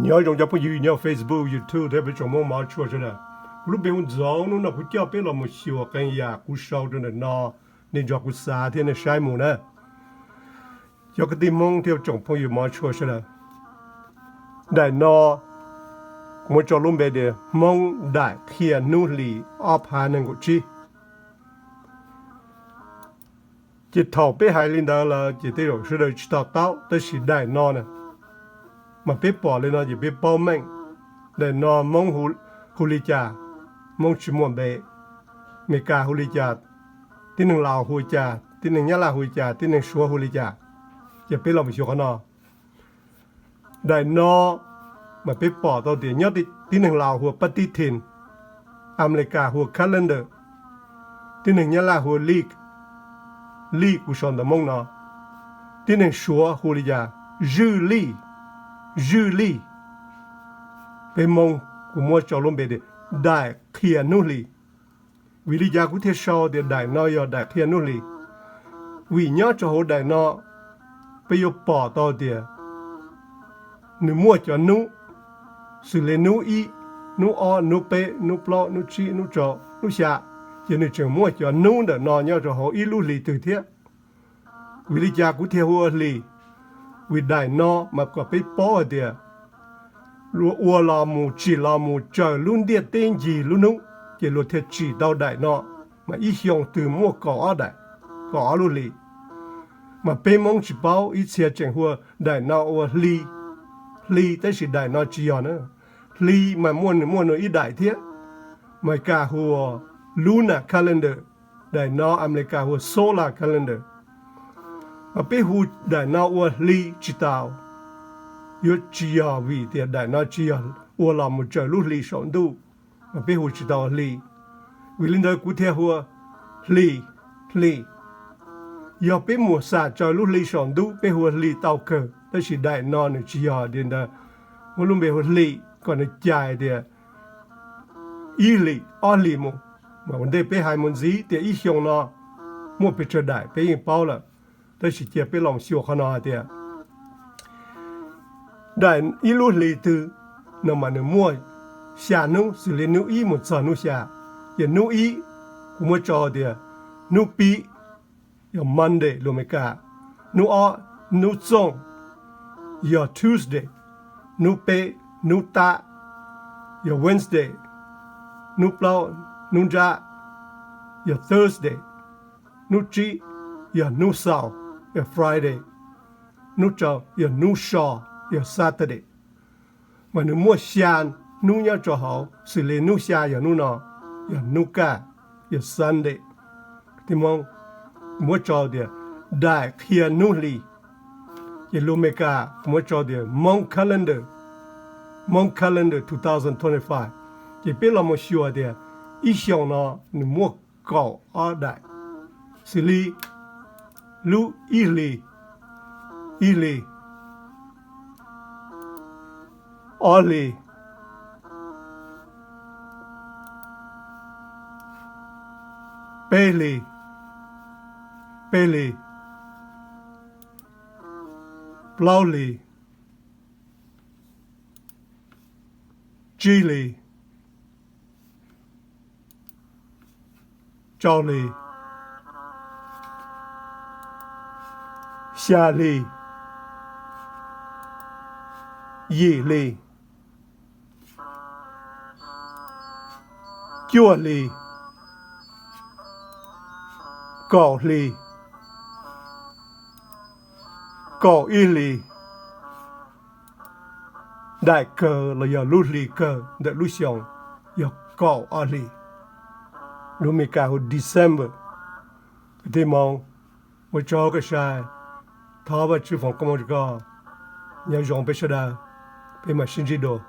Nyob zoo cov phooj ywg nyob Facebook, YouTube thiab peb tsoom Hmoob mov tshua sawv daws. Kuv lub npe hu Ntxoov, hnub no kuv coj peb los mus xyuas qee yam kuv sau rau ntawm no, nej nrog kuv xav thiab nej saib mus na. Cov kwv tij Hmoob thiab tsoom phooj ywg mov tshua sawv daws, daim no kuv muab tso lub npe tias Hmoob daim qhia hnub hlis ob phav nees nkaum tsib. Ces thaum peb hais li ntawd lawm ces tej zaum sawv daws tsis to taub, tab sis daim no na, mas peb pom li no ces peb paub meej. Daim no Hmoob hu li cas? Hmoob tsis muaj npe. Meskas hu li cas? Tib neeg Laus hu li cas? Tib neeg Nyab Laj hu li cas? Tib neeg Suav hu li cas? Ces peb los mus xyuas qhov no. Daim no mas peb pom tau tias nyob tib neeg Laus hu ua pab tib thim, Amelikas hu ua calendar, tib neeg Nyab Laj hu ua lij, lij kuv sau ntawv Hmoob no, tib neeg Suav hu li cas? Zwj lij, zwj lij. Peb Hmoob kuv muab tso lub npe tias daim qhia hnub hlis. Vim li cas kuv thiaj sau tias daim no yog daim qhia hnub hlis? Vim nyob rau hauv daim no peb yuav pom tau tias nws muaj cov hnub, xws li hnub ib, hnub ob, hnub peb, hnub plaub, hnub tsib, hnub rau, hnub xya, ces nws tseem muaj cov hnub ntawm no nyob rau hauv ib lub hlis twg thiab. Vim li cas kuv thiaj hu ua hlis? Vim daim no mas kom peb paub hais tias luag ua los mus tsim los mus raws lub ntiaj teb ncig lub hnub, ces luag thiaj tsim tau daim no, mas ib xyoo twg muaj kaum ob daim, kaum ob lub hlis. Mas peb Hmoob tsis paub, ib txhia tseem hu ua daim no ua hli, hli, tab sis daim no tsis yog na. Hli mas muaj nws muaj nws ib daim thiab, Amelikas hu ua lunar calendar, daim no Amelikas hu ua solar calendar. Mas peb hu daim no ua hli tsis tau, yuav tsis yog vim tias daim no tsis yog ua los mus raws lub hli saum ntuj, mas peb hu tsis tau ua hli. Vim li ntawd kuv thiaj hu ua hlis, hlis. Yog peb mus xam raws lub hli saum ntuj peb hu ua hlis tau kawg, tab sis daim no nws tsis yog li ntawd, muab lub npe hu ua hlis kom nws cais tias ib hlis ob hlis mus. Mas ua ntej peb hais mus ntxiv tias ib xyoo no muaj pes tsawg daim peb yeej paub lawm, tab sis cia peb los xyuas qhov no hais tias daim ib lub hlis twg no mas nws muaj xya hnub, xws li hnub ib mus txog hnub xya. Ces hnub ib kuv muab tso tias hnub pib, yog Monday lus Amelikas. Hnub ob, hnub txooj, yog Tuesday. Hnub peb, hnub tab, yog Wednesday. Hnub plaub, hnub nrab, yog Thursday. Hnub tsib, yog hnub xaus, yog Friday. Hnub rau, yog hnub so, yog Saturday. Mas nws muaj xya hnub nyob rau hauv, xws li hnub xya yog hnub no, yog hnub kaj, yog Sunday. Kwv tij Hmoob, muab tso tias daim qhia hnub hli. Ces lus Amelikas kuv muab tso tias Hmoob calendar, Hmoob calendar two thousand twenty-five. Ces peb los mus xyuas tias ib xyoos no nws muaj kaum ob daim, xws li lub ib hlis, ib hlis, ob hlis, peb hlis, peb hlis, plaub hlis, tsib hlis, rau hlis, xya hlis, yim hlis, cuaj hlis, kaum hlis, kaum ib hlis. Daim kawg los yog lub hli kawg ntawm lub xyoo yog kaum ob hlis. Lus Amelikas hu December. Kwv tij Hmoob, ua tsaug koj sai, thov Vajtswv foom koob hmoov rau koj. Nyob zoo peb sawv daws, peb mam sib ntsib dua.